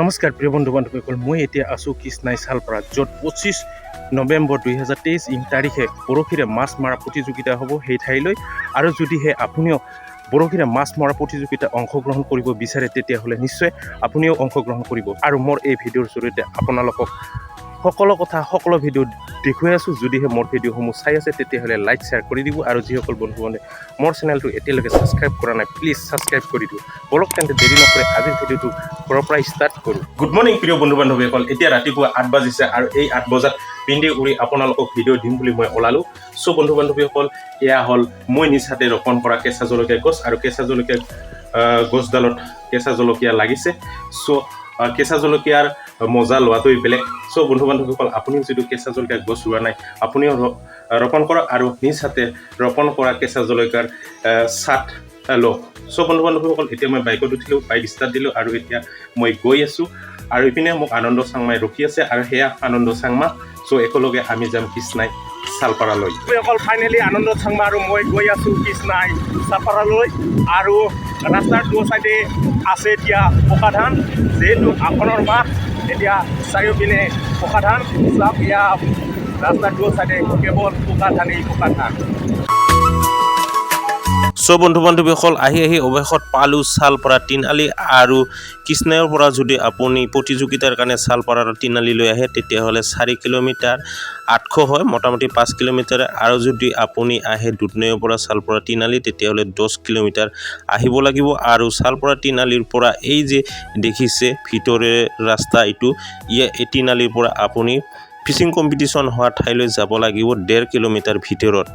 নমস্কাৰ প্ৰিয় বন্ধু বান্ধৱীসকল, মই এতিয়া আছোঁ কৃষ্ণাই চালপাৰাত, য'ত 25 নৱেম্বৰ 2023 ইং তাৰিখে বৰশীৰে মাছ মৰা প্ৰতিযোগিতা হ'ব সেই ঠাইলৈ। আৰু যদিহে আপুনিও বৰশীৰে মাছ মৰা প্ৰতিযোগিতা অংশগ্ৰহণ কৰিব বিচাৰে, তেতিয়াহ'লে নিশ্চয় আপুনিও অংশগ্ৰহণ কৰিব। আৰু মোৰ এই ভিডিঅ'ৰ জৰিয়তে আপোনালোকক সকলো কথা, সকলো ভিডিঅ' দেখুৱাই আছোঁ। যদিহে মোৰ ভিডিঅ'সমূহ চাই আছে, তেতিয়াহ'লে লাইক, শ্বেয়াৰ কৰি দিব। আৰু যিসকল বন্ধু বান্ধৱে মোৰ চেনেলটো এতিয়ালৈকে ছাবস্ক্ৰাইব কৰা নাই, প্লিজ ছাবস্ক্ৰাইব কৰি দিব। বলক তেন্তে, দেৰি নকৰি আজিৰ ভিডিঅ'টো ঘৰৰ পৰা ষ্টাৰ্ট কৰোঁ। গুড মৰ্ণিং প্ৰিয় বন্ধু বান্ধৱীসকল। এতিয়া ৰাতিপুৱা 8 বাজিছে আৰু এই 8 বজাত পিন্ধি উৰি আপোনালোকক ভিডিঅ' দিম বুলি মই ওলালোঁ। চ' বন্ধু বান্ধৱীসকল, এয়া হ'ল মই নিজ হাতে ৰোপণ কৰা কেঁচা জলকীয়া গছ আৰু কেঁচা জলকীয়া গছডালত কেঁচা জলকীয়া লাগিছে। চ' কেঁচা জলকীয়াৰ মজা লোৱাটোৱেই বেলেগ। চ' বন্ধু বান্ধৱীসকল, আপুনিও যিটো কেঁচা জলকীয়া গছ ৰোৱা নাই, আপুনিও ৰোপণ কৰক আৰু নিজ হাতে ৰোপণ কৰা কেঁচা জলকীয়াৰ স্বাদ লওক। চ' বন্ধু বান্ধৱীসকল, এতিয়া মই বাইকত উঠিলোঁ, বাইক ষ্টাৰ্ট দিলোঁ আৰু এতিয়া মই গৈ আছোঁ। আৰু ইপিনে মোক আনন্দ চাংমাই ৰখি আছে আৰু সেয়া আনন্দ চাংমা। চ' একেলগে আমি যাম কৃষ্ণাই চালপাৰালৈ। অকল ফাইনেলি আনন্দ চাংমা আৰু মই গৈ আছোঁ কৃষ্ণাই চালপাৰালৈ। আৰু ৰাস্তাৰ দু চাইডে আছে এতিয়া পকা ধান। যিহেতু আঘোণৰ মাহ, এতিয়া চাৰিওপিনে পকা ধান। চাওক, এয়া ৰাস্তাৰ দু চাইডে কেৱল পকা ধানেই পকা ধান। চ' বন্ধু বান্ধৱীসকল, আহি আহি অৱশেষত পালোঁ চালপাৰা তিনআলি। আৰু কৃষ্ণাইৰ পৰা যদি আপুনি প্ৰতিযোগিতাৰ কাৰণে চালপাৰাৰ তিনআলিলৈ আহে, তেতিয়াহ'লে 4 কিলোমিটাৰ 800 হয়, মোটামুটি 5 কিলোমিটাৰ। আৰু যদি আপুনি আহে দুধনৈৰ পৰা চালপাৰা তিনআলি, তেতিয়াহ'লে 10 কিলোমিটাৰ আহিব লাগিব। আৰু চালপাৰা তিনআলিৰ পৰা এই যে দেখিছে ভিতৰে ৰাস্তা এইটো, এই তিনআলিৰ পৰা আপুনি ফিচিং কম্পিটিশ্যন হোৱা ঠাইলৈ যাব লাগিব 1.5 কিলোমিটাৰ ভিতৰত।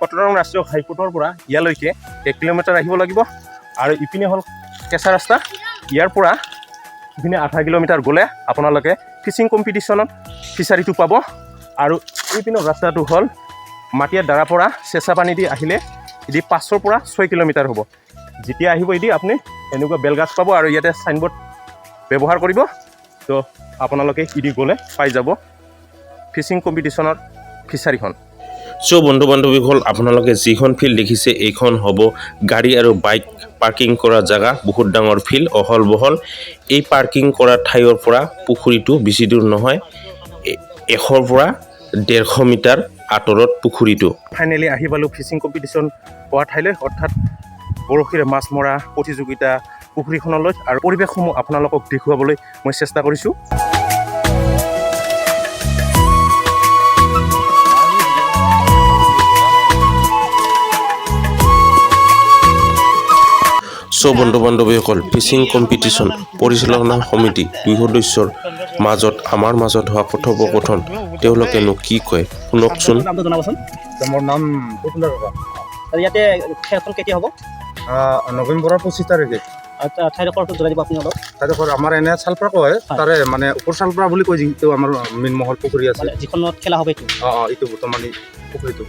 কটৰং ৰাষ্ট্ৰীয় ঘাইপথৰ পৰা ইয়ালৈকে 1 কিলোমিটাৰ আহিব লাগিব। আৰু ইপিনে হ'ল কেঁচা ৰাস্তা। ইয়াৰ পৰা ইপিনে আধা কিলোমিটাৰ গ'লে আপোনালোকে ফিচিং কম্পিটিশ্যনত ফিচাৰীটো পাব। আৰু এইপিনৰ ৰাস্তাটো হ'ল মাটিয়াৰ দ্বাৰাৰ পৰা চেঁচা পানী দি আহিলে এদি 5ৰ পৰা 6 কিলোমিটাৰ হ'ব। যেতিয়া আহিব, এদি আপুনি এনেকুৱা বেলগছ পাব আৰু ইয়াতে চাইনবোৰ্ড ব্যৱহাৰ কৰিব। তো আপোনালোকে ইদি গ'লে পাই যাব ফিচিং কম্পিটিশ্যনৰ ফিচাৰীখন। চ' বন্ধু বান্ধৱীসকল, আপোনালোকে যিখন ফিল্ড দেখিছে, এইখন হ'ব গাড়ী আৰু বাইক পাৰ্কিং কৰা জেগা। বহুত ডাঙৰ ফিল্ড, অহল বহল। এই পাৰ্কিং কৰা ঠাইৰ পৰা পুখুৰীটো বেছি দূৰ নহয়, 100ৰ পৰা 150 মিটাৰ আঁতৰত পুখুৰীটো। ফাইনেলি আহি পালোঁ ফিচিং কম্পিটিশ্যন হোৱা ঠাইলৈ, অৰ্থাৎ বৰশীৰে মাছ মৰা প্ৰতিযোগিতা পুখুৰীখনলৈ। আৰু পৰিৱেশসমূহ আপোনালোকক দেখুৱাবলৈ মই চেষ্টা কৰিছোঁ। চ' বন্ধু বান্ধৱীসকল, ফিচিং কম্পিটিশ্যন পৰিচালনা সমিতি দুই সদস্যৰ মাজত, আমাৰ মাজত হোৱা কথোপকথন, তেওঁলোকেনো কি কয় শুনকচোন। নামটো জনাবচোন। মোৰ নাম প্ৰফুল্ল ৰাভা। আৰু ইয়াতে খেলখন কেতিয়া হ'ব? নৱেম্বৰৰ 25 তাৰিখে। আৰু ঠাইডোখৰটো জনাই দিব আপুনি অলপ। ঠাইডোখৰ আমাৰ এনে চালপাৰা কয়, তাৰে মানে ওপৰ চালপাৰা বুলি কয়, যিটো আমাৰ মীন মহল পুখুৰী আছে। মানে যিখনত খেলা হ'ব এইটো? অঁ, এইটো বৰ্তমান এই পুখুৰীটো।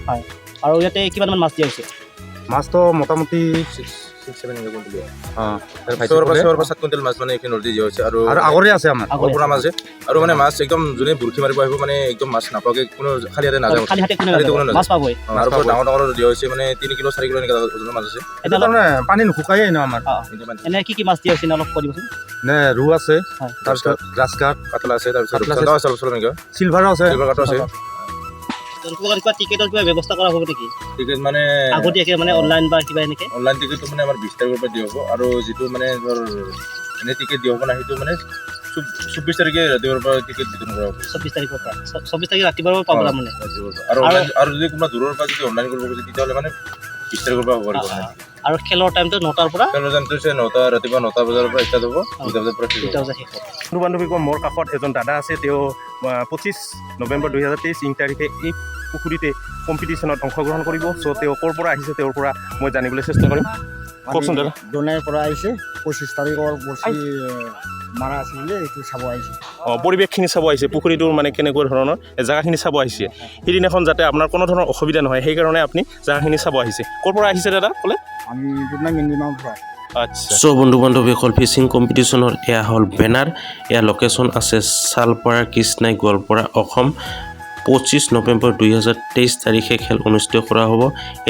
আৰু ইয়াতে কিমানমান মাছ দিয়া হৈছে? মাছটো মোটামুটি 6-7। অঁ। 6ৰ পৰা 7 কুইণ্টেল মাছ মানে এইখিনি নদী দিয়া হৈছে আৰু আৰু আগৰে আছে আমাৰ। আগৰে। পৰা মাছ আছে। আৰু মানে মাছ একদম যোনে বৰশী মাৰিব আহিব, মানে একদম মাছ নাপাকে কোনো খালী হাতে নাযায়। খালী হাতে কোনে খালী নাযাব। কোনো নাযায়। মাছ পাবই। অ, আৰু পুৰা ডাঙৰ ডাঙৰ দিয়া হৈছে, মানে 3 কিলো 4 কিলো এনেকুৱা ওজনৰ মাছ আছে। সেইটো তাৰমানে পানী নুশুকায়ে ন আমাৰ। এতিয়া মানে এনে কি কি মাছ দিয়া হৈছে অলপ কৈ দিবচোন। নে ৰৌ আছে, হয়। তাৰপিছত গ্ৰাছ কাৰ্প। কাতলা আছে, তাৰপিছত কাতলা আছে। ৰূপচন্দা আছে অলপ চলপ এনেকুৱা। চিলভাৰো আছে। চিলভাৰ কাটো আছে। তেওঁলোকৰ কিবা টিকেটৰ কিবা ব্যৱস্থা কৰা হ'ব নেকি? টিকেট মানে আগতীয়াকৈ মানে অনলাইন বা কিবা এনেকে? অনলাইন টিকেটটো মানে আমাৰ 20 তাৰিখৰ পৰা দিয়া হ'ব। আৰু যিটো মানে ধৰ এনে টিকেট দিয়া হ'ব না, সেইটো মানে 24 তাৰিখে ৰাতিপুৱাৰ পৰা টিকেট বিতৰণ কৰা হ'ব। 24 তাৰিখৰ পৰা, 24 তাৰিখে ৰাতিপুৱাৰ পৰা পাব তাৰমানে? ৰাতিপুৱাৰ পৰা। আৰু অনলাইন, আৰু যদি কোনোবা দূৰৰ পৰা যদি অনলাইন কৰিব খোজে, তেতিয়াহ'লে মানে 20 তাৰিখৰ পৰা হ'ব পাৰিব মানে। আৰু খেলৰ টাইমটো 9টাৰ পৰা? খেলৰ টাইমটো হৈছে 9টা, ৰাতিপুৱা 9 বজাৰ পৰা ষ্টাৰ্ট হ'ব, 2টা বজাৰ পৰা শেষ হ'ব। 2টা বজাত শেষ হ'ব। বন্ধু বান্ধৱীসকল, মোৰ কাষত এজন দাদা আছে। তেওঁ 25 নৱেম্বৰ 2023 ইং তাৰিখে এই পুখুৰীতে কম্পিটিশ্যনত অংশগ্ৰহণ কৰিব। চ' তেওঁ ক'ৰ পৰা আহিছে, তেওঁৰ পৰা মই জানিবলৈ চেষ্টা কৰিম। কওকচোন দাদা। দোনাইৰ পৰা আহিছে। 25 তাৰিখৰ বৰশী মাৰা আছিল বোলে, এইটো চাব আহিছে। অঁ, পৰিৱেশখিনি চাব আহিছে, পুখুৰীটোৰ মানে কেনেকুৱা ধৰণৰ এই জেগাখিনি চাব আহিছে। সেইদিনাখন যাতে আপোনাৰ কোনো ধৰণৰ অসুবিধা নহয়, সেইকাৰণে আপুনি জেগাখিনি চাব আহিছে। ক'ৰ পৰা আহিছে দাদা ক'লে? আমি দুধনৈ মিনিমাম পৰা। আচ্ছা। চ' বন্ধু বান্ধৱীসকল, ফিচিং কম্পিটিশ্যনৰ এয়া হ'ল বেনাৰ। এয়া লোকেশ্যন আছে চালপাৰা, কৃষ্ণাই, গোৱালপাৰা, অসম। 25 নৱেম্বৰ 2023 তাৰিখে খেল অনুষ্ঠিত কৰা হ'ব।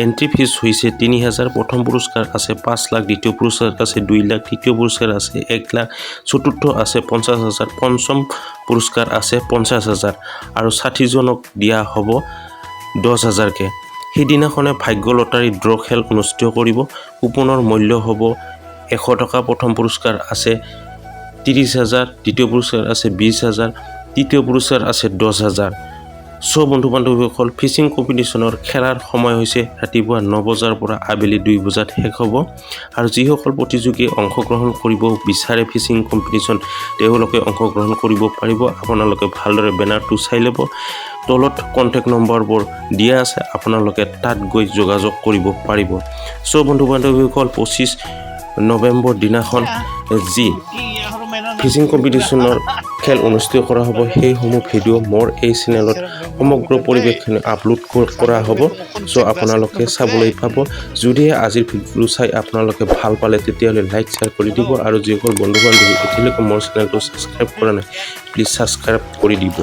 এণ্ট্ৰি ফিজ হৈছে 3000। প্ৰথম পুৰস্কাৰ আছে 5 লাখ, দ্বিতীয় পুৰস্কাৰ আছে 2 লাখ, তৃতীয় পুৰস্কাৰ আছে 1 লাখ, চতুৰ্থ আছে 50,000, পঞ্চম পুৰস্কাৰ আছে 50,000 আৰু 60জনক দিয়া হ'ব 10,000কৈ। সেইদিনাখনে ভাগ্য লটাৰী ড্ৰ খেল অনুষ্ঠিত কৰিব। কুপনৰ মূল্য হ'ব 100 টকা। প্ৰথম পুৰস্কাৰ আছে 30,000, দ্বিতীয় পুৰস্কাৰ আছে 20,000, তৃতীয় পুৰস্কাৰ আছে 10,000। চ' বন্ধু বান্ধৱীসকল, ফিচিং কম্পিটিশ্যনৰ খেলাৰ সময় হৈছে ৰাতিপুৱা 9 বজাৰ পৰা আবেলি 2 বজাত শেষ হ'ব। আৰু যিসকল প্ৰতিযোগীয়ে অংশগ্ৰহণ কৰিব বিচাৰে ফিচিং কম্পিটিশ্যন, তেওঁলোকে অংশগ্ৰহণ কৰিব পাৰিব। আপোনালোকে ভালদৰে বেনাৰটো চাই ল'ব। তলত কণ্টেক্ট নম্বৰবোৰ দিয়া আছে, আপোনালোকে তাত গৈ যোগাযোগ কৰিব পাৰিব। চ' বন্ধু বান্ধৱীসকল, 25 নৱেম্বৰ দিনাখন যি ফিচিং কম্পিটিশ্যনৰ খেল অনুষ্ঠিত কৰা হ'ব, সেইসমূহ ভিডিঅ' মোৰ এই চেনেলত সমগ্ৰ পৰিৱেশখিনি আপলোড কৰা হ'ব। চ' আপোনালোকে চাবলৈ পাব। যদিহে আজিৰ ভিডিঅ'টো চাই আপোনালোকে ভাল পালে, তেতিয়াহ'লে লাইক, শ্বেয়াৰ কৰি দিব। আৰু যিসকল বন্ধু বান্ধৱী এতিয়ালৈকে মোৰ চেনেলটো ছাবস্ক্ৰাইব কৰা নাই, প্লিজ ছাবস্ক্ৰাইব কৰি দিব।